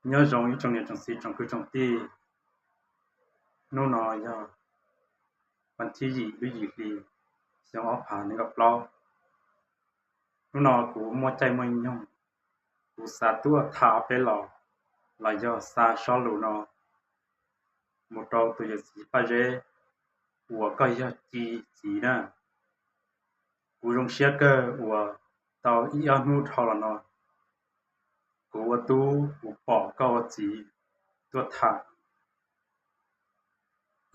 Nyob zoo ib tsoom niam tsoom txiv tsoom kwv tsoom tij, hnub no yog vas thib yim lub yim hli, xyoo ob phav nees nkaum plaub. Hnub no kuv muaj caij muaj nyoog, kuv xav tuaj tham ob peb los, los yog xa sob lus no mus rau tus yawm txiv Paj Zeb uas koj yog Ci txiv na. Kuv zoo siab kawg uas tau ib ob hnub dhau los no kuv ua tub kuv pom koj ua txiv tuaj tham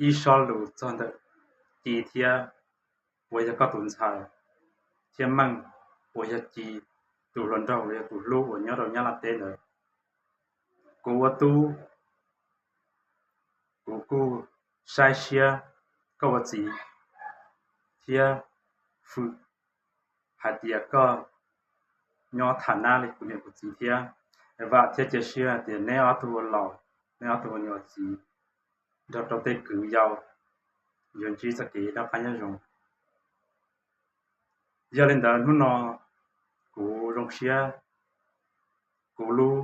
ib sob lus txog ntawm Ci thiab uas yog koj tus ntxhais, thiab Meej uas yog Ci tus hluas nraug los yog tus hlub uas nyob rau Nyab Laj teb ntawd. Kuv ua tub kuv kuj saib siab koj ua txiv thiab fwm hais tias koj nyob tham nab li kuv niam kuv txiv thiab. Vam thiab cia siab hais tias neb ob tug ua laus, neb ob tug ua niam ua txiv nrog rau tej kwv yau yuav ntsib txoj kev noj qab nyob zoo. Yog li ntawd hnub no kuv zoo siab, kuv lub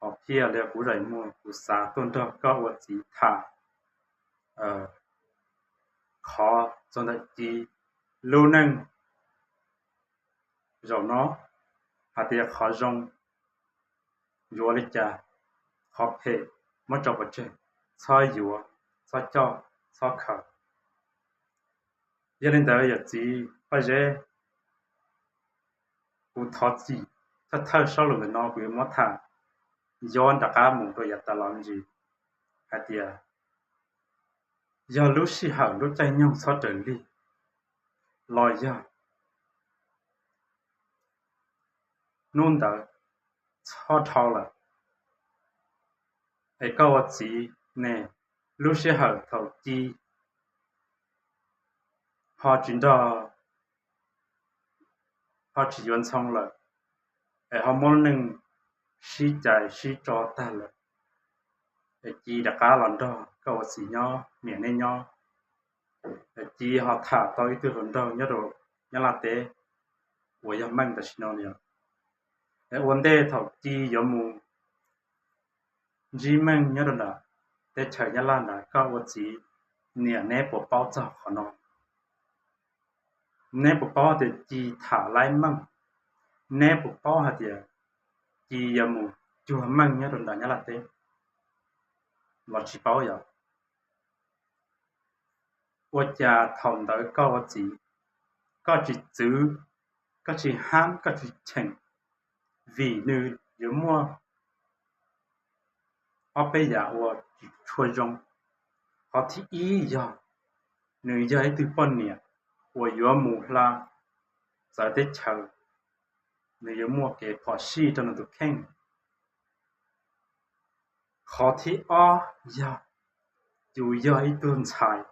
hom phiaj li kuv zais muag kuv xav tuaj nrog koj ua txiv tham qhov txog ntawm Ci lub neej zaum no, hais tias qhov zoo yuav li cas, qhov phem muab tso pov tseg, txhob yuav, txhob coj, txhob khaws. Yog li ntawd yawm txiv Paj Zeb, kuv thov txim, thawj thawj sob lus ntawm no kuv yuav muab tham yob nram qab mus rau yav tas los me ntsis hais tias yog lub sij hawm lub caij nyoog txhob raws lig los yog hnub ntawd txhob dhau lawm, es koj ua txiv ne, lub sij hawm thaum Ci ho tsis nrog, ho tsis yuav Ntxhoo lawm, es ho muab lub neej sib cais sib tso tag lawm, es Ci rov qab los nrog koj ua txiv nyob niam neb nyob, es Ci ho tham tau ib tug hluas nraug nyob rau Nyab Laj teb uas yog Meej tam sim no li. Es ua ntej thaum Ci yuav mus ntsib Meej nyob rau nram teb chaws Nyab Laj ntawd, koj ua txiv niam neb puas paub txog qhov no? Neb puas paub tias Ci tham laib Meej? Neb puas paub hais tias Ci yuav mus cuag Meej nyob rau nram Nyab Laj teb los tsis paub yom? Ua cas thaum ntawd koj ua txiv, koj tsis txwv, koj tsis hab, koj tsis cheem, vim nws yuav muaj ob peb yam uas tsis tshua zoo. Qhov thib ib yog nws yog ib tug poj niam uas yuav mus hla txawv teb chaws, nws yuav muaj kev phom sij rau nws tus kheej. Qhov thib ob yog yus yog ib tug ntxhais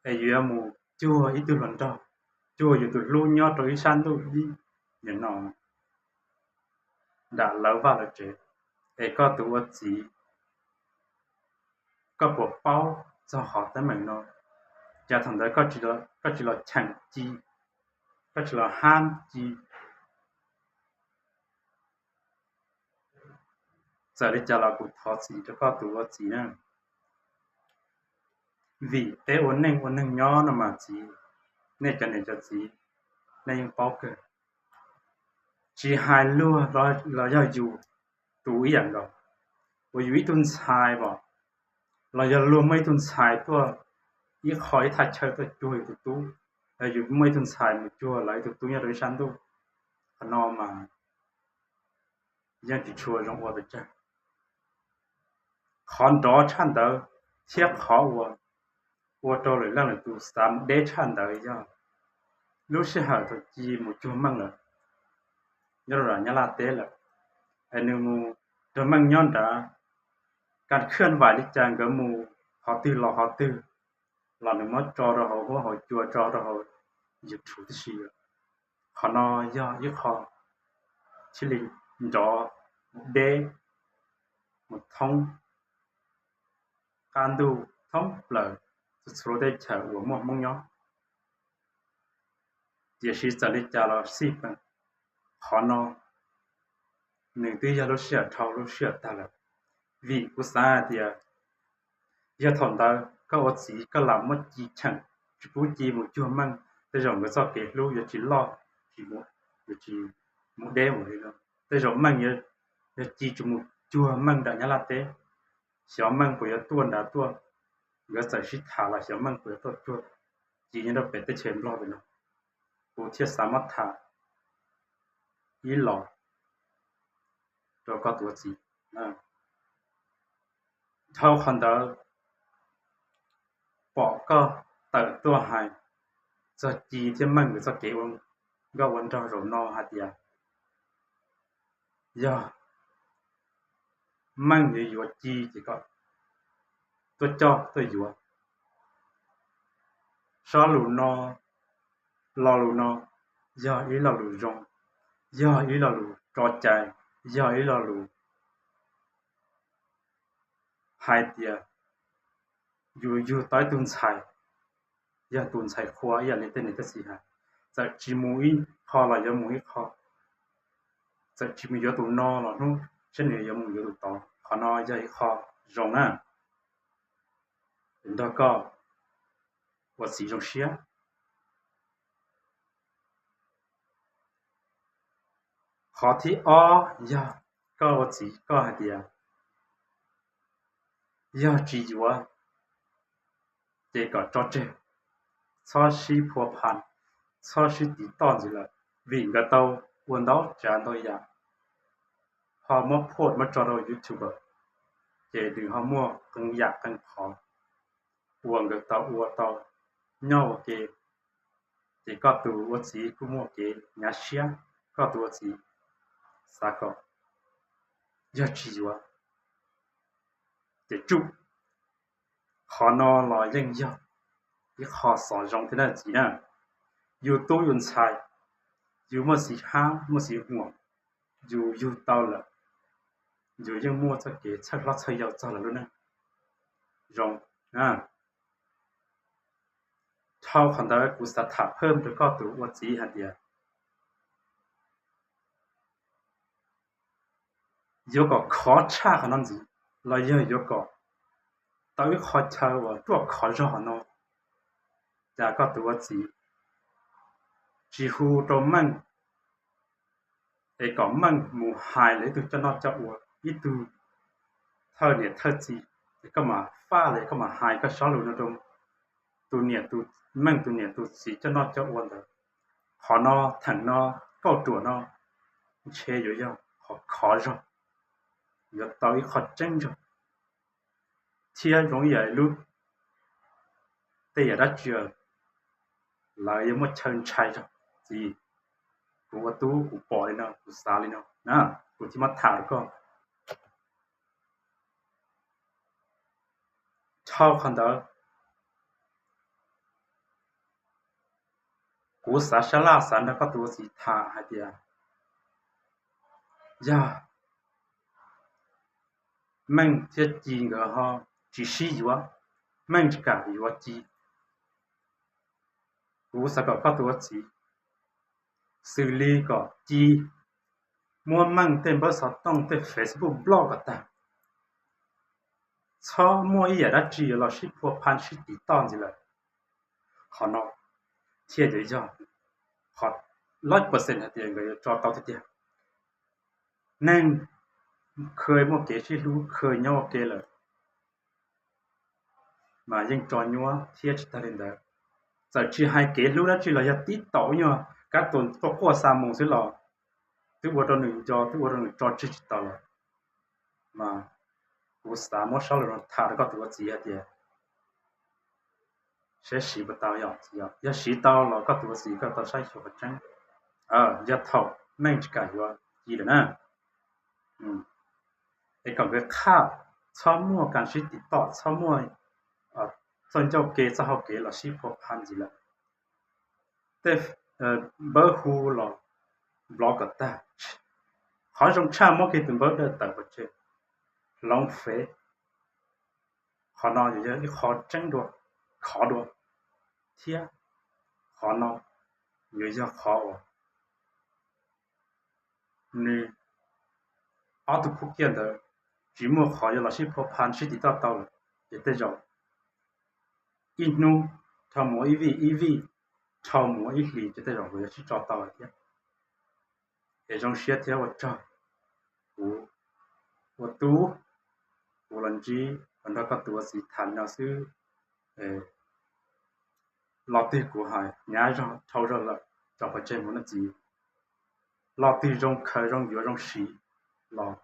es yus yuav mus cuag ib tug hluas nraug, cuag yus tus hlub nyob rau ib sab ntuj ib nyuag no nram lawv vaj lawv tsev, es koj tus ua txiv, koj puas paub txog qhov teeb meem no? Cas thaum ntawd koj tsis los cheem Ci, koj tsis los hab Ci? Txawm li cas los kuv thov txim rau koj tus ua txiv na, vim peb ua neej ua neeg nyob no mas txiv, nej cov niam cov txiv, nej yeej paub kawg. Tsis hais luag los yog yus tus ib yam nkaus, uas yus ib tug ntxhais pom, los yog luag muaj ib tug ntxhais tuaj ib qho ib thaj chaw tuaj cuag yus tus tub, los yus muaj ib tug ntxhais mus cuag lawv ib tug tub nyob rau ib sab ntuj, qhov no mas yeej tsis tshua zoo ua pes tsawg. Qhov nrov tshaj ntawd thiab qhov uas ua rau lwm leej lwm tus xav mus deb tshaj ntawd yog lub sij hawm thaum Ci mus cuag Meej lawm, nyob rau Nyab Laj teb lawm, es nws mus nrog Meej nyob nrad, kas khwj vais li cas nkawd mus qhov twg los qhov twg, los nws muab tso rau hauv huab hauv cua, tso rau hauv YouTube tib si. Qhov no yog ib qho thiaj li nrov mus deb mus thoob qab ntuj thoob plaws txhua txhua lub teb chaws uas muaj Hmoob nyob. Tiam sis txawm li cas los xij peem, qhov no nws twb yog lub sij hawm dhau lub sij hawm tag lawm. Vim kuv xav hais tias yog thaum ntawd koj ua txiv koj lam muab ci cheem, tsis pub ci mus cuag meej, tej zaum nkawd txoj kev hlub yuav tsis loj, tsis mus, yuav tsis mus deb mus li no. Tej zaum meej, yog ci tsis mus cuag meej nram Nyab Laj teb, xyov meej puas yuav tuaj nrad tuaj, nkawd txawm sib tham los xyov meej puas yuav tuaj cuag ci nyob rau pem teb chaws Nplog pem no. Kuv thiaj xav muab tham ib los rau koj tus ua txiv. Dhau qhov ntawd, pom koj tawm tuaj hais txog ci thiab meej nkawd txoj kev ua nkauj ua nraug zaum no hais tias yog meej yuav yuav ci ces kom tuaj coj tuaj yuav. Sob lus no, lo lus no yog ib lo lus zoo, yog ib lo lus tso cai, yog ib lo lus hais tias yus yug tau ib tug ntxhais, yog tus ntxhais qhua ib yam li tej niam tej txiv hais, txawm tsis mus ib qho los yuav mus ib qho, txawm tsis mus yuav tus no los hnub saib nws yuav mus yuav tus tod. Qhov no yog ib qho zoo na, nrog koj ua txiv zoo siab. Qhov thib ob yog koj ua txiv koj hais tias yog tsis yuav ces kom tso tseg, txhob sib phua pha, txhob sib tiv toj ntxiv lawm, vim nkawd tau ua ntau tsav ntau yam, ho muab phoj muab tso rau YouTube, ces nws ho muaj qee yam qee qhov uas nkawd tau ua tau nyob ua ke, ces koj tus ua txiv kuj muaj kev hnyav siab. Koj tus ua txiv xav kom yog tsis yuav ces tsum. Qhov no los yeej yog ib qho xov zoo thiab na txiv na. Yus tub yus ntxhais, yus muaj txiv hab muaj txiv huam, yus yug tau lawm, yus yeej muaj txoj kev txhawj hlob txhawj yau txog lawv lub neej zoo. Dhau qhov ntawd kuv xav tham phaj rau koj tus ua txiv hais tias yuav kom khov tshaj qhov no ntxiv, los yog yuav kom tau ib qho chaw uas ruaj khov zog qhov no, cas koj tus ua txiv tsis hu rau Meej es kom Meej mus hais lawv ib tug coj noj coj ua, ib tug thawj niam thawj txiv, es koj mam faj los koj mam hais koj sob lus no rau tus niam, Meej tus niam tus txiv coj noj coj ua ntawd. Qhov no, theem no, kauj ruam no ntshe yuav yog qhov khov zog, yuav tau ib qho tseeb zog, thiab zoo ib yam lub, tej yam dab tsi lawv yuav muaj chaw ntshai zog. Txiv, kuv ua tub kuv pom li no, kuv xav li no na, kuv thiaj muab tham rau koj. Dhau qhov ntawd, kuv xav sab laj xav nrog koj tus ua txiv tham hais tias yog Meej thiab Ci nkawd ho tsis sib yuav, Meej tsis kam yuav Ci, kuv xav kom koj tus ua txiv xws li kom Ci muab Meej tej npawb xov tooj tej Facebook block kom tag, txhob muaj ib yam dab tsi yuav los sib phua phan sib tiv toj ntxiv lawm. Qhov no thiaj yuav yog qhov loj percent hais tias nkawd yuav tso tau tiag tiag. Neeg khw muaj kev sib hlub khw nyob ua ke lawm mas yeej tso nyuaj thiab. Tsis tag li ntawd, txawm tsis hais kev hlub dab tsi los yog tib taum nyuag kab tus quaj quaj xa mus xwb los twb ua rau nws nco, twb ua rau nws tso tseg tsis tau lawm. Mas kuv xav muab sob lus no tham rau koj tus ua txiv hais tias saib siv puas tau, yog siv tau los koj tus ua txiv koj tau saib xyuas qhov tseeb. Yog thaum Meej tsis kam yuav Ci lawm na, es kom nkawd qhaj, txhob muaj kas sib tiv toj, txhob muaj txoj ncauj ke txoj hau kev los sib phua phan ntxiv lawm. Tej npawb hu los block kom tag. Qhov zoo tshaj muab kiag tus npawb dawb tawm pov tseg, hloov fev. Qhov no yuav yog ib qho tseeb dua, khov dua, thiab qhov no yuav yog qhov uas nws ob tug khub kiag ntawd tsis muaj qhov yuav los sib phua pha sib tiv toj tau lawm, ces tej zaum ib hnub dhau mus ib vij, ib vij dhau mus ib hlis ces tej zaum kuv yuav sib tso tau lawm thiab. Es zoo siab thiab ua tsaug, kuv ua tub, kuv los ntsib los nrog koj tus ua txiv tham no xwb. Lo twg kuv hais hnyav zog dhau zog lawm tso pov tseg mus nawb txiv. Lo twg zoo khaws zoo yuav zoo siv los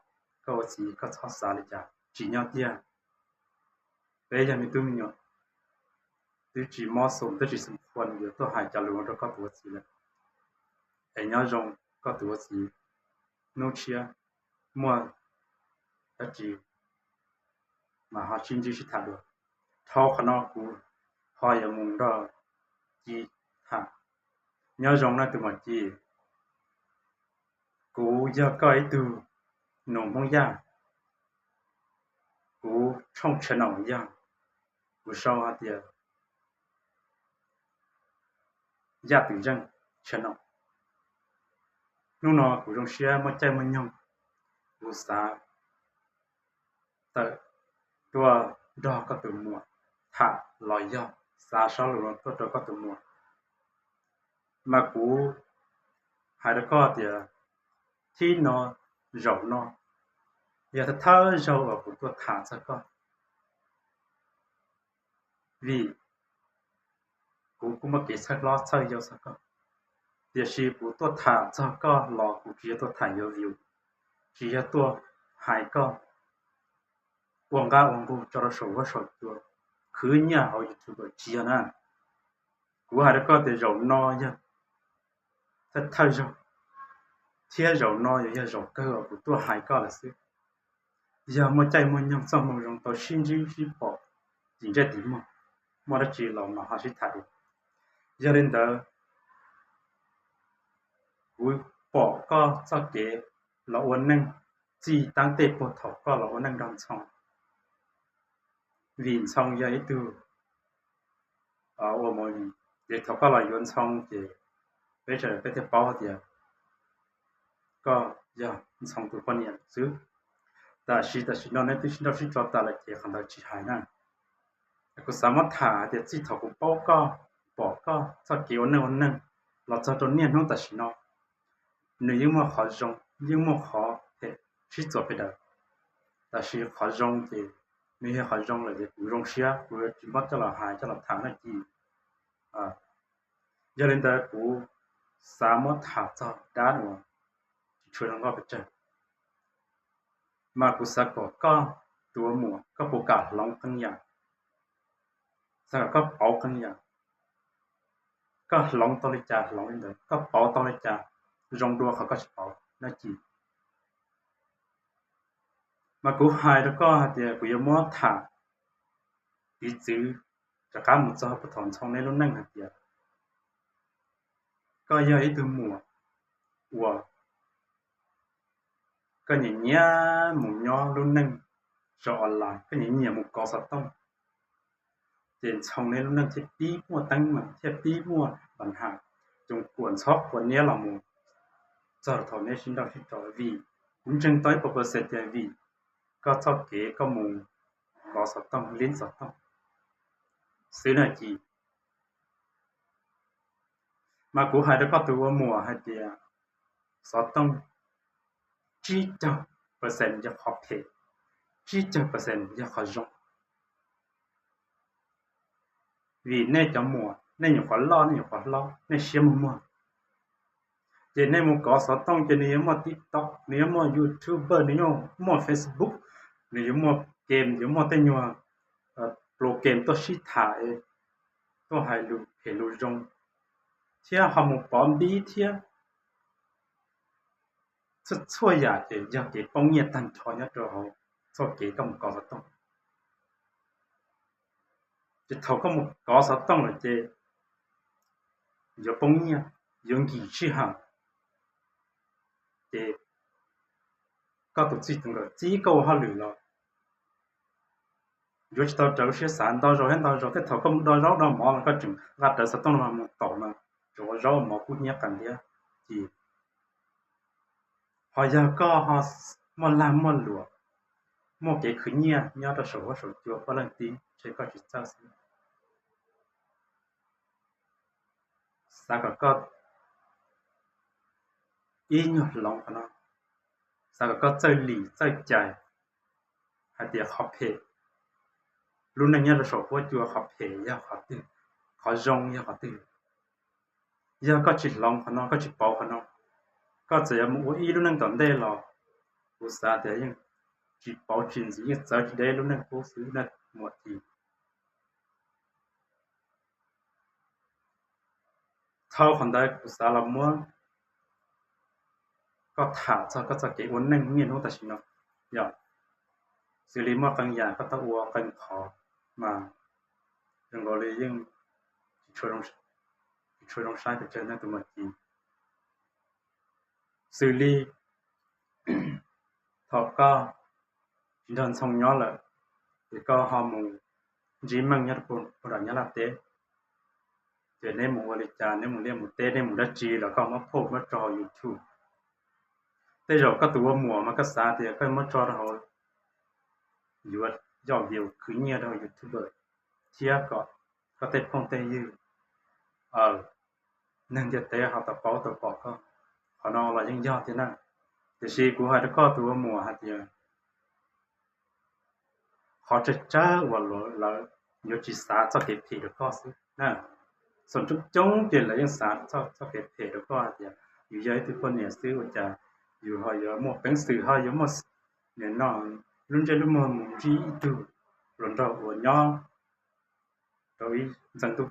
koj ua txiv koj txhob xav li cas, tsim nyog tiag peb yog me tub me nyuam, twb tsis mob xoo twb tsis xoo qhua yuav tuaj hais cov lus no rau koj tus ua txiv lawm. Es nyob zoo koj tus ua txiv, hnub tshiab muaj dab tsi mas ho sib ntsib sib tham dua. Dhau qhov no kuv ho yuav mus nrog Ci tham. Nyob zoo nawb tus muam Ci, kuv yog koj ib tug nus Hmoob Yaj. Kuv tshooj channel yog, kuv sau hais tias Yaj Twm Zeej channel. Hnub no kuv zoo siab muaj caij muaj nyoog, kuv xav tawm tuaj nrog koj tus muam tham los yog xav sab lus no tuaj rau koj tus muam. Mas kuv hais rau koj tias thib no, zaum no yog thawj thawj zaug uas kuv tuaj tham txog koj, vim kuv kuj muaj kev txhawj hlob txhawj yau txog koj, tiam sis kuv tuaj tham txog koj los kuv tsis yog tuaj tham yuav view, tsis yog tuaj hais koj ua nqaj ua nqug tso rau saum huab saum cua, khwv nyiaj hauv YouTube tsis yog na. Kuv hais rau koj tias zaum no yog thawj thawj zaug, thiab zaum no yuav yog zaum kawg uas kuv tuaj hais koj lawm xwb. Yog muaj caij muaj nyoog txoj hmoo zoo tau sib ntsib sib pom tim ntsej tim muag, muaj dab tsi los mas ho sib tham dua. Yog li ntawd, kuv pom koj txoj kev los ua neej txij tab tej puag thaum koj los ua neej nrog Ntxhoo, vim Ntxhoo yog ib tug ua mus, ces thaum koj los yuav Ntxhoo ces peb sawv daws peb thiaj paub tias koj yog Ntxhoo tus poj niam xwb. Tab sis tam sim no neb twb sib nrauj sib tso tas lawm ces qhov ntawd tsis hais na. Kuv xav muab tham hais tias txij thaum kuv paub koj, pom koj txoj kev ua neej ua neeg los txog rau niaj hnub tam sim no, nws yeej muaj qhov zoo yeej muaj qhov phem sib txuas pes daws. Tab sis qhov zoo ces nws yog qhov zoo lawm ces kuv zoo siab, kuv tsis muab coj los hais coj los tham na Ci. Yog li ntawd kuv xav muab tham txog dab uas tsis tshua zoo nkauj pes tsawg, mas kuv xav kom koj tus ua muam koj puas kam hloov qee yam, xav kom koj pauv qee yam, koj hloov tau li cas hloov li ntawd, koj pauv tau li cas zoo dua qhov koj tsis pauv na Ci. Mas kuv hais rau koj hais tias kuv yuav muab tham piv txwv rov qab mus txog puag thaum Ntxhoo neb lub neej hais tias koj yog ib tug muam uas koj nyiam nyiam mus nyob lub neej zov online, koj nyiam nyiam mus kov xov tooj, ces Ntxhoo neb lub neej thiaj pib muaj teeb meem thiaj pib muaj pab ham, coos kuam ntxhov quav niab los mus txog thaum neb sib nrauj sib tso vim kuv ntseeg tau ib puas percent tias vim koj txoj kev koj mus kov xov tooj lib xov tooj xwb na Ci. Mas kuv hais rau koj tus ua muam hais tias xov tooj tsib caug percent yog qhov phem, tsib caug percent yog qhov zoo. Vim nej cov muam nej nyuam qhuav loj nej nyuam qhuav hlob nej siab muag muag, ces nej mus kov xov tooj ces nws yuav muaj TikTok, nws yuav muaj YouTuber, nws yuav muaj Facebook, nws yuav muaj game, yuav muaj tej nyuag program tuaj sib tham, tuaj hais lus phem lus zoo, thiab ho mus pov npib thiab. Txhua txhua yam ces yog kev poob nyiaj tag nrho nyob rau hauv txoj kev koj mus kov xov tooj. Ces thaum koj mus kov xov tooj lawm ces yuav poob nyiaj, yuav nkim sij hawm, ces koj tus txij tus nkawm txib koj ua hauj lwm los yuav tsis tau raws lub siab xav. Ntau zaus thiab ntau zaus tej thaum koj mus do zaub do mov los koj tseem nqa rawv xov tooj los mus taum mas tsuas ua zaub ua mov kub hnyiab qas ntiab. Ces ho yog koj ho muaj lag muaj luam, muaj kev khwv nyiaj nyob rau saum huab saum cua puav leej tib, ntshe koj tsis txawj xwb. Xav kom koj ib nyuag hloov qhov no, xav kom koj txawj lim txawj cais hais tias qhov phem, lub neej nyob rau saum huab cua qhov phem yog qhov twg, qhov zoo yog qhov twg. Yog koj tsis hloov qhov no, koj tsis pauv qhov no, koj txawm yuav mus ua ib lub neej tom ntej los kuv xav tias yeej tsis pauv tsis ntxiv, yeej txawv tsis deb lub neej qub xwb na muam ci. Thaum qhov ntawd kuv xav los muab koj tham txog koj txoj kev ua neej niaj hnub tam sim no yom. Xws li muaj qee yam koj tau ua qee qhov mas zoo nkaus li yeej tsis tshua zoo saib pes tsawg na tus muam ci. Xws li thaum koj tsis nrog Ntxhoo nyob lawm, ces koj ho mus ntsib Meej nyob rau puag nram Nyab Laj teb, ces neb mus ua li cas, neb mus liaj mus teb, neb mus dab tsi los koj muab post muab tso hauv YouTube. Tej zaum koj tus ua muam mas koj xav tias koj muab tso rau hauv, yuav yoj view khwv nyiaj rau hauv YouTube thiab kom koj tej phooj tej ywg, neeg ntiaj teb ho tau paub tau pom koj. Qhov no los yeej yog thiab na. Tiam sis kuv hais rau koj tus ua muam hais tias qhov tsawg tsawg uas lawv yuav tsis xav txoj kev phem rau koj xwb na. Txhua coob coob ces lawv yeej xav txoj kev phem rau koj hais tias yus yog ib tug poj niam xwb ua cas yus ho yuav muaj peev xwm ho yuav muaj nim no lub ntsej lub muag mus ntsib ib tug hluas nraug uas nyob rau ib ntxeev ntuj.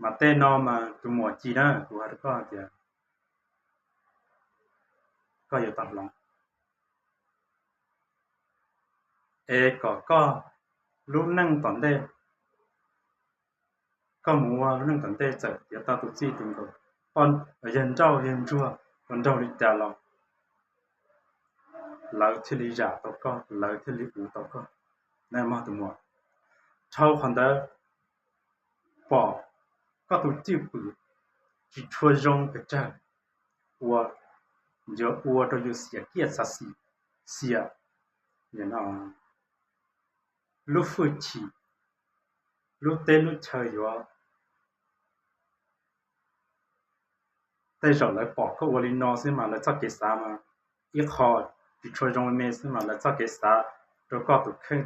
Mas tej no mas tus muam ci na, kuv hais rau koj hais tias koj yuav tau hloov es kom koj lub neej tom ntej, koj mus ua lub neej tom ntej txawm yuav tau tus txij tus nkawm, yawg nrauj yawg ntsuag, ua nraug li cas los lawv thiaj li zam tau koj, lawv thiaj li ua tau koj na mog tus muam. Dhau qhov ntawd, pom koj tus cwj pwm tsis tshua zoo pes tsawg uas yuav ua rau yus xiam kiaj xav xim, xiam lub hwj chim, lub teb lub chaw yuav. Tej zaum lawv pom koj ua li no xwb mas lawv txoj kev xav mas ib qho tsis tshua zoo me xwb mas lawv txoj kev xav rau koj tus kheej,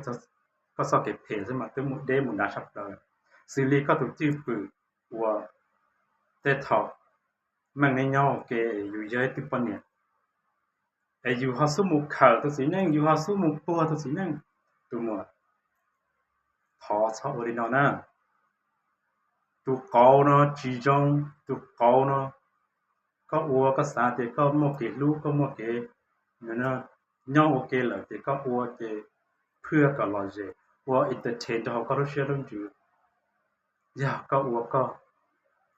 koj txoj kev phem xwb mas twb mus deb mus dav tshaj plaws. Xws li koj tus cwj pwm uas tej thaum Meej neb nyob ua ke, yus yog ib tug poj niam es yus ho xub mus khawm tus txiv neej, yus ho xub mus puag tus txiv neej, tus muam, thov txhob ua li no na. Tus qauv no tsis zoo, tus qauv no koj ua koj xav tias koj muaj kev hlub, koj muaj kev nyob ua ke lawm ces koj ua ces phwj kom lom zem, ua entertain rau hauv koj lub siab lub ntsws. Yog koj ua koj,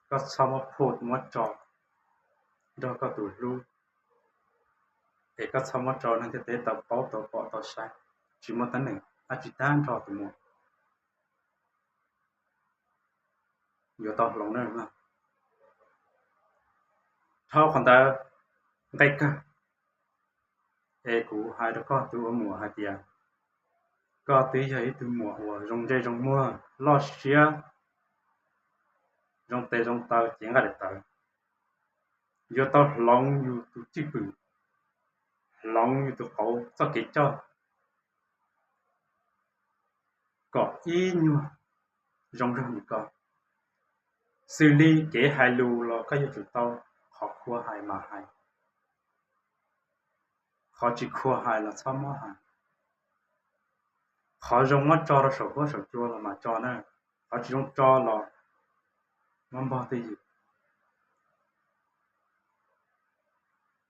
koj txhob muab post muab tso nrog koj tus hlub, es koj txhob muab tso neeg ntiaj teb tau paub tau pom tau saib, tsis muaj teeb meem dab tsi tag nrho tus muam. Yuav tau hloov na. Dhau qhov ntawd, nqe kawg, es kuv hais rau koj tus ua muam hais tias koj twb yog ib tug muam uas zoo ntsej zoo muag, loj siab, zoo tes zoo taw, cev nqaij daim tawv. Yuav tau hloov yus tus cwj pwm, hloov yus tus qauv txoj kev coj kom ib nyuag zoo zog ntawm koj. Xws li kev hais lus los koj yuav tsum tau, qhov khuv hais mas hais, qhov tsis khuv hais los txhob muab hais. Qhov zoo muab tso rau saum huab saum cua los mas tso na, qhov tsis zoo tso los muab npog twj ywm.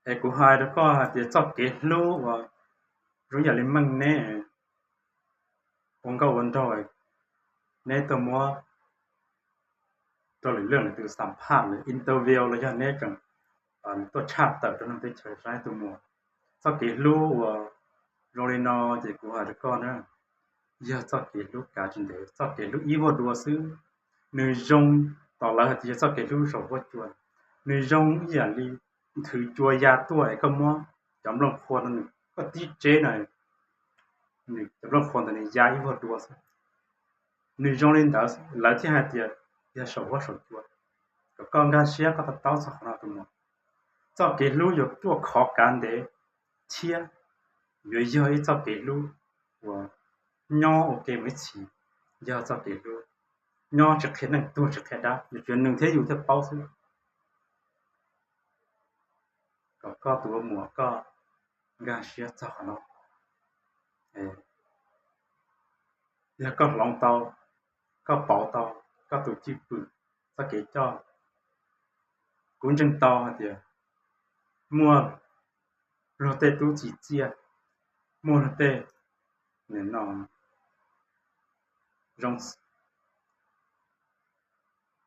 Es kuv hais rau koj hais tias txoj kev hlub uas zoo yam li Meej neb ua nkauj ua nraug, neb tuaj muab rau lwm leej lwm tus xam phaj, lwm interview los yog neb tseem tuaj tshaj tawm rau neeg teb chaws saib tus muam. Txoj kev hlub uas zoo li no ces kuv hais rau koj na, yog txoj kev hlub kav tsis ntev, txoj kev hlub ib vuag dua xwb. Nws zoo, tom lawv hais tias yog txoj kev hlub saum huab cua, nws zoo ib yam li nthwv cua ya tuaj es koj muab cov nplooj qhuav no nws koj tib tseb no, nws cov nplooj qhuav ntawd nws ya ib vuag dua xwb. Nws zoo li ntawd lawv thiaj hais tias yog saum huab saum cua. Kom koj nkag siab koj to taub txog qhov no tus muam. Txoj kev hlub yuav tuaj khov kav ntev thiab yuav yog ib txoj kev hlub uas nyob ua ke mus ib txhis, yog txoj kev hlub nyob tsis qhia neeg tuag tsis qhia dab, yuav tsum yog nws thiab yus thiaj paub xwb. Kom koj tus ua muam koj nkag siab txog qhov no. Yog koj hloov tau, koj pauv tau koj tus cwj pwm txoj kev coj, kuv ntseeg tau hais tias muaj luag tej tub txi txiaj, muaj luag tej no zoo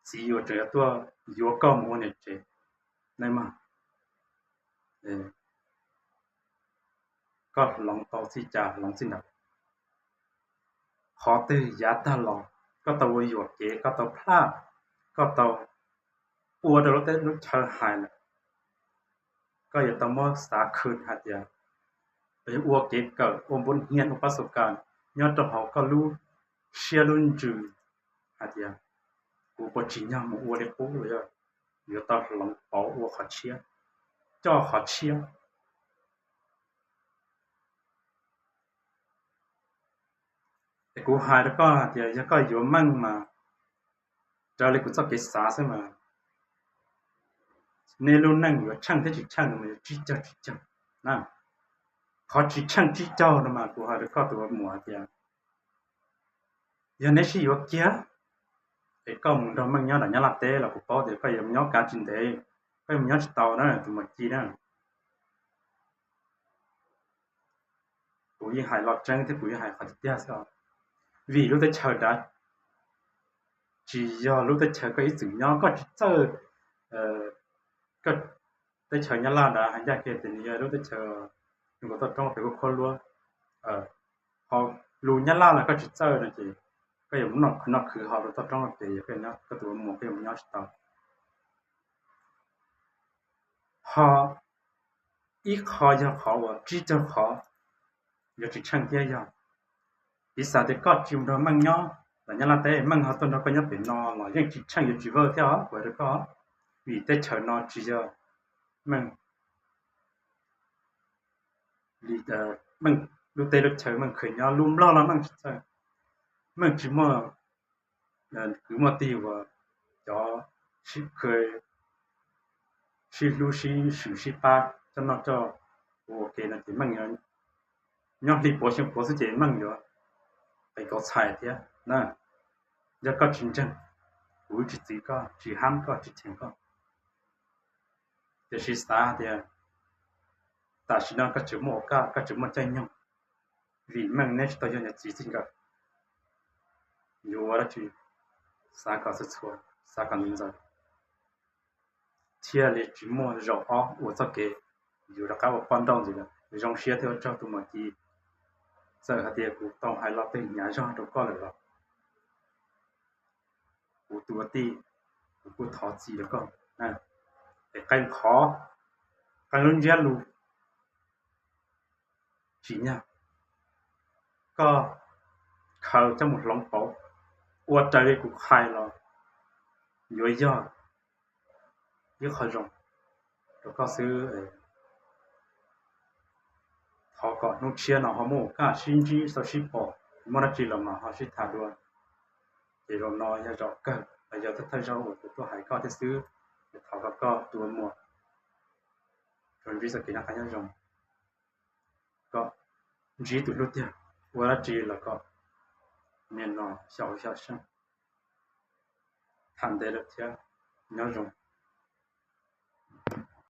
txiv uas tseem yuav tuaj yuav koj mus ua niam tsev. Neb mas, koj hloov tau txij cas hloov txij ntawd. Qhov twg yav tag los koj tau ua yuam kev, koj tau plaj, koj tau ua rau lub teb lub chaw hais lawm, koj yuav tau muab xav khwv hais tias yog ua kev kawm, ua npua hnia, ua pab xu kas nyob rau hauv koj lub siab lub ntsws hais tias kuv puas tsim nyog mus ua li qub los yog yuav tau hloov pauv ua qhov tshiab, coj qhov tshiab. Es kuv hais rau koj hais tias yog koj yuav meej mas raws li kuv txoj kev xav xwb mas nej lub neej yuav tsheej thiab tsis tsheej no mas yuav tsib caug tsib caug na. Qhov tsis tsheej tsib caug no mas kuv hais rau koj tus muam hais tias yog neb sib yuav kiag es koj mus nrog Meej nyob nram Nyab Laj teb los kuv paub tias koj yuav mus nyob kav tsis ntev, koj yuav mus nyob tsis tau na tus muam Ci na. Kuv yeej hais lo tseeb thiab kuv yeej hais qhov tiag tiag xwb os. Vim lub teb chaws nrad tsis yog lub teb chaws koj ib txwm nyob, koj tsis txawj. Koj teb chaws Nyab Laj nrad hais ncaj kiag tias nws yog lub teb chaws zoo nkaus toj roob pem kuj khuab luab. Ho lus Nyab Laj los koj tsis txawj no ces koj yuav mus noj khwv ho rau toj roob pem, koj tus ua muam koj yuav mus nyob tsis tau. Ho ib qho yog qhov uas tsib caug qhov yuav tsis tsheej thiab yog, piv xam tias koj tsis mus nrog Meej nyob los Nyab Laj teb, Meej ho tuaj nrog koj nyob pem no los yeej tsis tsheej yuav tsis vawj thiab os, kuv hais rau koj. Vim teb chaws no tsis yog Meej, Meej lub teb lub chaw Meej kheev nyob, lus Nplog los Meej tsis txawj, Meej tsis muaj kwv muaj tij uas cov sib hlub sib swm sib pab coj noj coj ua ua ke no ces Meej nyob hli puav xyoo puav xwb ces Meej yuav qis kauv txhais thiab na. Yog koj tsis ntseeg, kuv tsis txwv koj, tsis hab koj, tsis cheem koj. Tiam sis xav tias tam sim no koj tseem muaj, koj tseem muaj caij nyoog, vim Meej neb tsis tau yog niam txiv txij nkawm, yuav ua dab tsi xav kom txhua txhua, xav kom ntxaws ntxaws, thiaj li tsis muaj zaum ob ua txoj kev yus rov qab ua poj nrauj ntxiv lawm. Zoo siab thiab ua tsaug tus muam Ci, txawm hais tias kuv tau hais lo twg hnyav zog rau koj lawm los kuv tus ua tij, kuv kuj thov txim rau koj. Es qee qhov, qee lub ntsiab lus tsim nyog koj khaws coj mus hloov pauv ua raws li kuv hais los yuav yog ib qho zoo rau koj xwb. Thov kom hnub tshiab no ho muaj koj sib ntsib tau sib pom, muaj dab tsi los mas ho sib tham dua. Ces zaum no yog zaum kawg los yog thawj thawj zaug uas kuv tuaj hais koj thiab xwb. Thov kom koj tus ua muam tsuas ntsib txoj kev noj qab nyob zoo, kom ntsib tus hlub tiag, ua dab tsi los kom nim no xyaum xyaum xyeej. Tham ntev lawm thiab, nyob zoo.